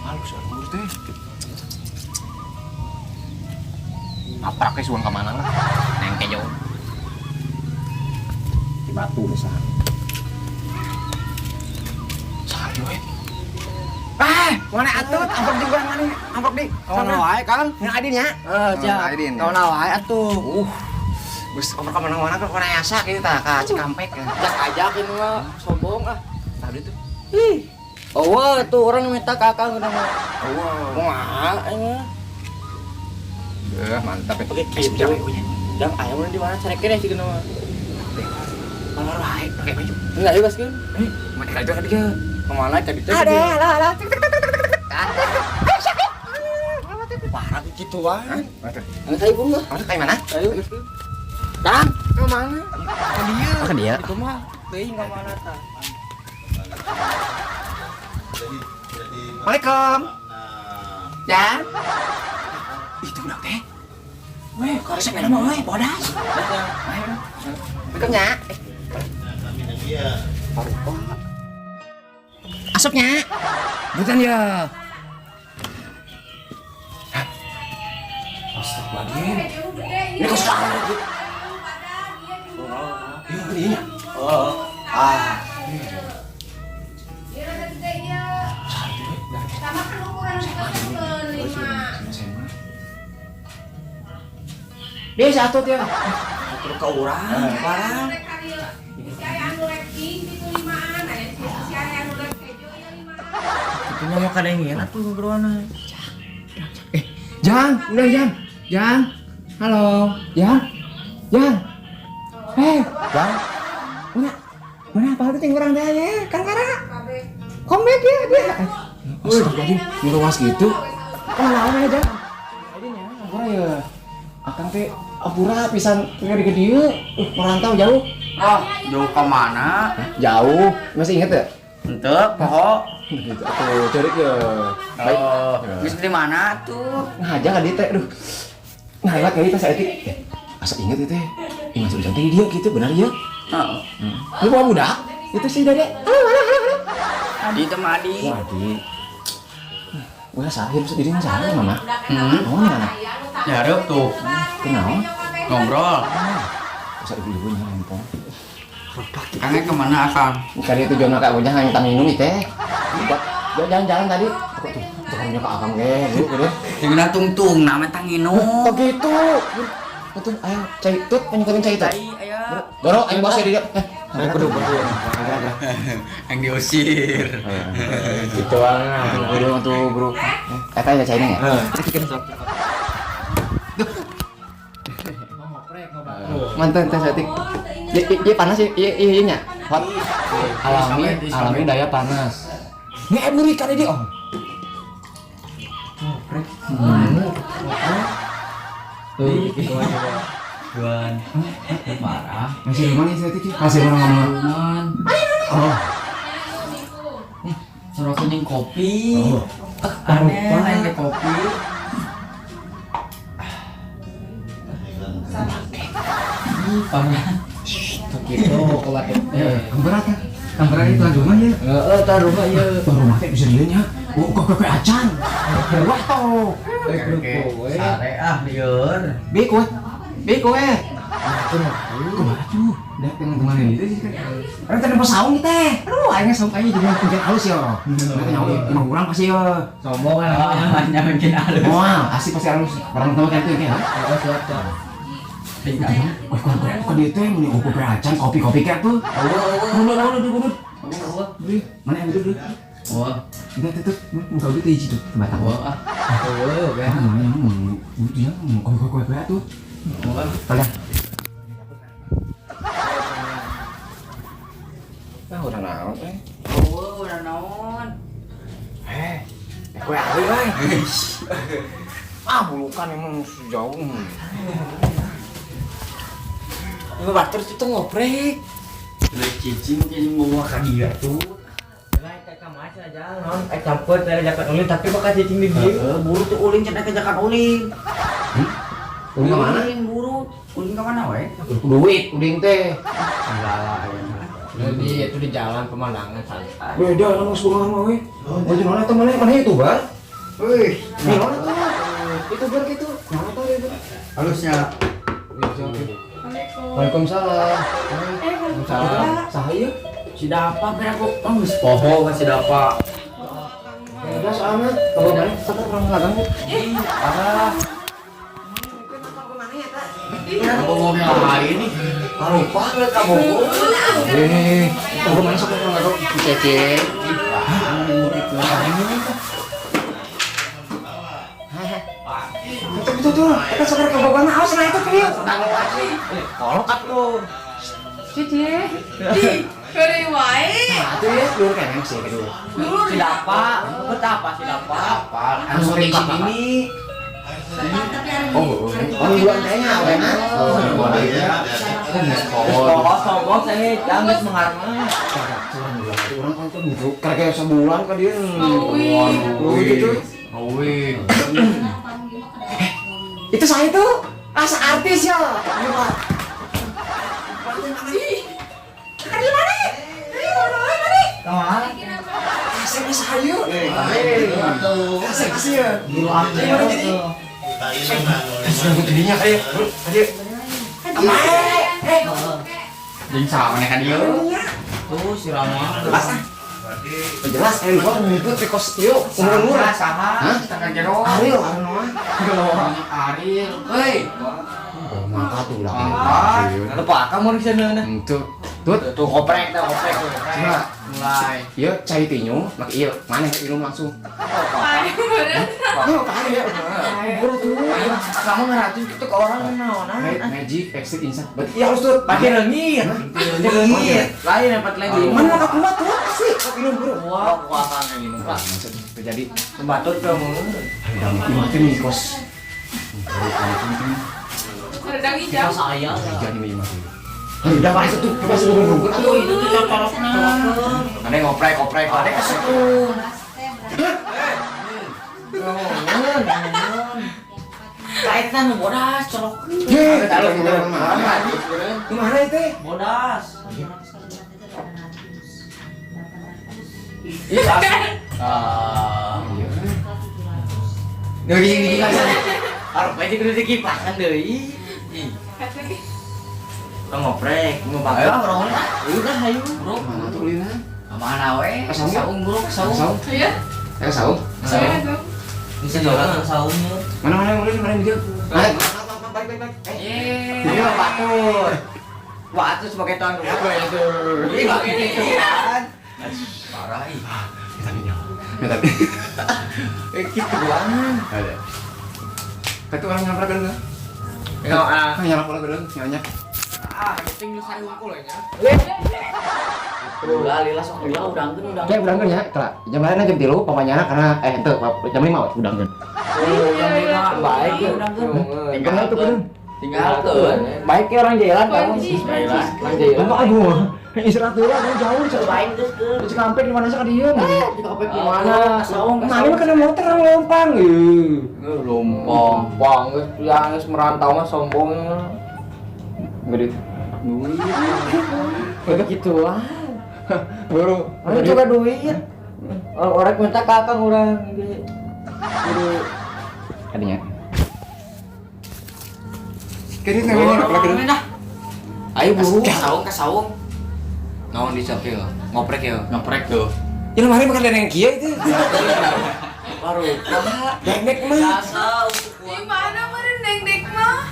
Halus halus teh. Ngaprak ke suan ka mana lah. Neng kejo. Di batu misalnya. Saha we? Ah, mana atuh? Amplop di gua mana? Amplop di. Kawan wae, Kang. Yang Adin ya? Eh, siap. Adin. Kawan wae atuh. Geus amplop ka mana-mana ke kana asa kitu tah ka Cikampek. Ajak ajak ini mah sombong ah. Tadi tuh. Ih. Oh, wah, tuh orang minta ka Akang udah mah. Oh, Kumaha ini? Eh, mantap ya. Oke, gitu. Jang ayam di mana carekeun ya sih mah. Mana wae pakai baju. Enggak juga sih. Eh, mana ka itu tadi ke? Kemana tadi teh? Ada, ada, ada. Tik, tik, tik, tik, tik, tik. Parah gituan. Hah? Enggak saya bunga. Kamu kayak mana? Ayo. Kang, ke mana? Ke dia. Ke dia. Itu mah teuing ka mana tah? Waalaikum. Ya. Itu budak teh. Weh, kalau saya mah weh, bodas. Waalaikum nya. Asupnya. Bukan ya. Hah? Astagfirullahaladzim. Ini kok salah gitu. Iya, iya. Oh. Ah. Sama kan ukuran ke lima. Dia satu ya. Terus ke urang, parah. Itu mah mau kadengin atuh geroana. Eh, Jang, udah Jang. Jang. Halo, Jang. Jang. Eh, Jang. Mana? Mana apa tuh cing urang teh ya? Kang Kara. Comeback ya dia. Astagfirullahaladzim, ngeruas gitu. Kemana mana Jang? Ini ya, ampura ya. Akang teh ampura pisan ke dieu, merantau jauh. Ah, jauh ke mana? Jauh. Masih inget ya? Ente, poho. Gitu, atuh ceurik ya. Baik. Oh, geus di mana tuh? Ngaja ka dieu teh, aduh. Nah, lewat ka dieu teh saeutik. Asa inget ieu teh. Ih, masih ujang teh di dieu gitu, benar ya? Heeh. Lu bawa budak? Itu si Dede. Halo, halo, halo, halo. Adi teh mah Adi. Wah, Adi. Wah, sahir diri mah sahir, Mama. Hmm. Oh, mana? Nyareup tuh. Kenal? Ngobrol. Masa ibu-ibu nya lempong. Kangnya kemana Akang? Kali itu tujuan kak ujang minta minum nih teh. Jalan-jalan tadi. Kok tuh, tukangnya ke Akang ge, lu gitu. Tinggal tungtung nama tang nginum. Kok gitu? Betul, ayo cai tut, penyukatin cai tut. Tai aya. Doro, ayo bos ya dia. Eh, kudu kudu. Yang diusir. Gitu ah. Kudu tuh, Bro. Eta ya cai ya? Mantan teh saeutik. Ieu panas ieu ieu nya. Hot. Alami, alami daya panas. Nge buri kan ini, Om. Tuh, gitu aja. Duan. Marah. Masih rumah nih saeutik. Masih rumah ngomong. Cuman Oh. sorokin yang kopi. Oh. Aneh, lain ke kopi. Ih, parah. Gitu obat Eh, berat ya. Berat itu rumah ya. Heeh, tah rumah ieu. Tuh rumah teh bisa dieu nya. Oh, kok kok acan. Wah toh. Sare ah lieur. Bi kowe. Bi kowe. Kumaha tuh? Dah teman-teman ini teh. Orang teh nempo saung teh. Aduh, aing saung aing jadi mungkin halus ya. Nanti nyawa emang urang pasti ya. Sombong kan. Hanya mungkin halus. Wah, asik pasti halus. Orang pertama kan itu ya. Heeh, siap, siap. Wah, kok kok dia teh mun ukur acan kopi-kopi kayak tuh. Mundur, mundur, mundur. Mana yang itu dulu? Wah, Enggak tutup, muka udah hiji tuh, batang. wah ah. Oh, Ah, yang itu yang kopi-kopi tuh. Mana? Ah, udah naon eh. Oh, udah naon. Eh, kue ahli euy. Ah, bulukan emang sejauh. Ini batur itu ngoprek. Udah cicing cicing bawa ka dia tuh. Lah eta ka maca aja naon campur teh jaket ulin tapi bakal cicing di dieu. Heeh, buru tuh ulin cenah ke jaket ulin. Ulin ka mana? Ulin buru. Ulin ka mana we? Duit uding teh. Salah aya. Jadi itu di jalan pemandangan santai. Beda lamun sekolah mah we. Baju naon eta mana mana itu, Bar? Wih, Naon eta? Itu bar gitu. Naon eta itu? halusnya. Waalaikumsalam. Waalaikumsalam. Saha ieu? Si Dapa berapa? Oh, geus poho kan si Dapa. Ya udah soalnya kalau mana sekarang orang ngaganggu. Ah. Kabogoh yang lain nih. Lupa nggak kabogoh. Eh, kabogoh mana sok orang ngaganggu? Cece. Betul betul tuh. Kita sekarang kabogohna awas nah itu kieu. Kolok atuh. Cici. Di, beri wae. Nah, itu ya dulu kan sih kedua. Dulu Si Dapa, betapa si Dapa? Anu syuting si ini. Oh, oh, bulan kayaknya, kayaknya. Oh, Poho sombong saya jangan geus mengarma. Orang kan tuh gitu, kayak sebulan kan dia. Oh, gitu. Wih. Itu saya tuh, asa artis ya. Kasih mas ayu. Kasih kasih ya. Gimana jadi? Sudah jadinya kayak, tadi. Jeung sama nih kan ieu. Tuh si Rama. Jelas ah. Jelas, gua ngikut pekos yuk, umur-umur. Saha? Hah? Setengah jero. Ariel, Ariel. Ariel. Hei. Mangkat tuh lah. Mangkat. Lupa kamu di sana. Tuh, tuh, Tuh koprek tuh koprek. Coba. Mulai. Iya, cai tinyu, mak iya, mana yang minum langsung. Oh, kali ya. Buru tuh. Kamu ngeracun gitu ke orang naon. Magic, exit, inside. Berarti iya harus tuh. Pakai leungit. Leungit. Lain yang pat lagi. Mana nggak kuat tuh? Asli, kok minum buru. Wah, kuat kan minum. Wah, terjadi. Batut kamu. Mati nih kos. Redang hijau. Saya. Jadi mati. Udah masuk tuh, masuk buru-buru. Aduh, itu tuh colokna. Ada ngoprek, ngoprek. Ada kesetun. Kaitan bodas colok. Ye, mana? Mana itu? Bodas. Iya, asli. Ah. Gini gini kan. Arep aja kudu dikipasan deui. Ngoprek, ngoprek. Ayo, bro. Udah ayo, Bro. Mana tuh ulina? Mana we? Saung, bro, saung. Saung. Iya. Saung. Saung. Bisa jalan saungnya. Mana mana yang ulin, mana yang video? Balik, balik, balik. Iya, batur. Batur sebagai tuan rumah. Itu. Iya, gitu kan. Parah ih. Kita minum. Minta. Gitu doang. Ada. Tapi orang nyamper kan enggak? Enggak, ah. Nyamper kan nyonya. Ah, penting lu sari unggul ya. Ulah lila sok lila udangkeun udangkeun. Oke, udangkeun ya. Kelak. Jam lainnya jam 3 pokoknya karena henteu jam 5 udangkeun. Oh, jam 5. Baik ya udangkeun. Tinggal tuh kan. Tinggalkeun. Baik ya orang jalan kamu. Orang jalan. Aduh, istirahat dulu aku jauh di Baik geus ke. Di Cikampek di mana sih ka dieu? Cikampek di mana? Saung. Mana mah kena motor orang lompang. Lompang. Bang geus yang geus merantau mah sombong. Gede. Duit. Begituan. Baru. Mana juga duit. Orang minta kakak orang gitu. Guru. Adanya. Kini namanya apa lagi? Ayo buru, saung ke saung. Naon dicap ya? Ngoprek ya? Ngoprek tuh. Ya lemari makan dari yang kia itu. Baru. Dengdek mah. Di mana meureun dengdek mah?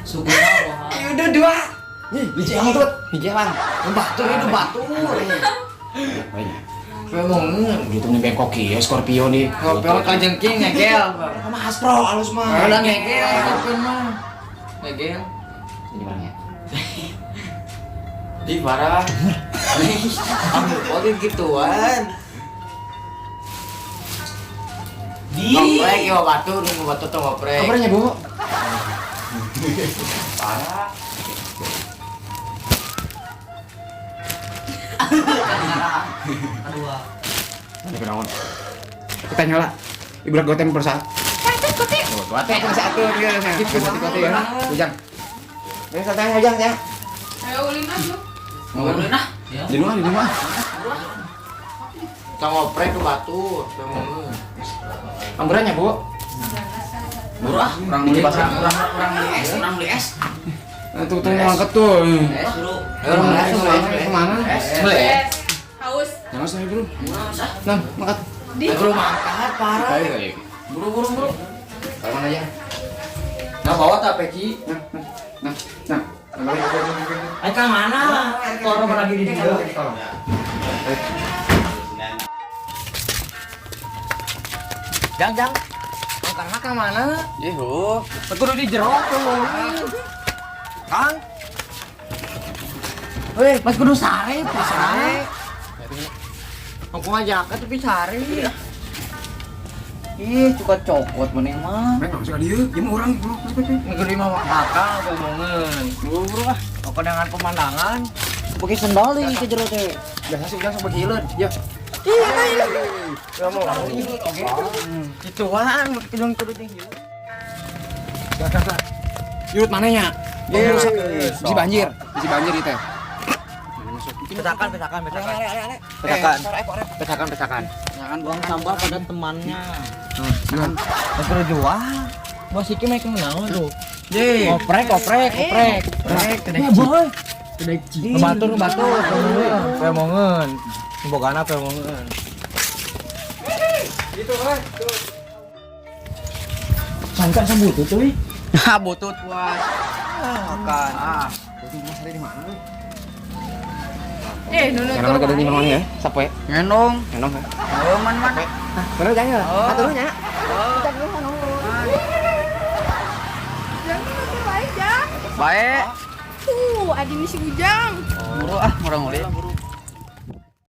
Suku Ya udah dua. Nih, biji yang tuh, biji yang. Batur itu batur. Banyak. Memang Gitu nih bengkok ya Scorpio nih. Scorpio kajengking ngegel. Sama Hasbro halus mah. Udah ngegel Scorpio mah. Ngegel. Ini barangnya. Di parah. Aku gituan. Di ngoprek ya batu, nunggu batu tuh ngoprek. Ngopreknya, Bu. Parah. Aduh. Ini kenaon. Kita nyala. Ibu gotem persa. Gote satu tiga satu ya. Ujang. Ini santai Ujang ya. Ayo ulin aja. Ulin ah. Di rumah, di rumah. Kita ngoprek ke batu, memang. Amburannya, Bu. Buru ah, urang beli urang beli es, urang beli es. Tuh tuh ngangkat tuh. Es, bro. Ayo orang beli es, kemana? Es, beli es. Haus. Jangan saya, Bro. Nah, mangkat. Bro mangkat parah. Buru buru buru. Kalau mana aja? Nah, bawa tak peci. Nah, nah. Ayo ke mana? Orang lagi di dia. Jang, jang. Karena ke mana? Ih, oh. Kudu di jero tuh. Kang. Weh, pas kudu sare, pas sare. Aku ngajak tapi sare. Ih, cukup cokot maneh mah. Memang suka dia, ya mah orang bro. Negeri mah makan ngomongan. Buru-buru ah, dengan pemandangan. Pakai sendal nih ke jero teh. Biasa sih ujang sampai hileun. Ya. Iya, iya. Mau. Oke. Gituan, kejong kudu jeung hileun. Gak. Yurut mana nya? Bisi banjir, bisi banjir itu. Petakan. Petakan. Jangan buang sampah pada temannya. Jangan. Kudu jual. Bos iki mah naon tuh. Oprek. Oprek, Ya, boy. Batur. Pemongeun. Bogana pemongeun. Gitu, euy. Sangka sabutut euy. Ha, butut puas. Makan. Ah, butut mas ada di mana? Nunut. Karena ada di mana ya? Sapoe. Ngendong. Ngendong. Oh, man man. Bener jangan. Atur nya. Jangan nutur wae, Jang. Bae. Tuh, adi si Ujang. Buru ah, murang ulin.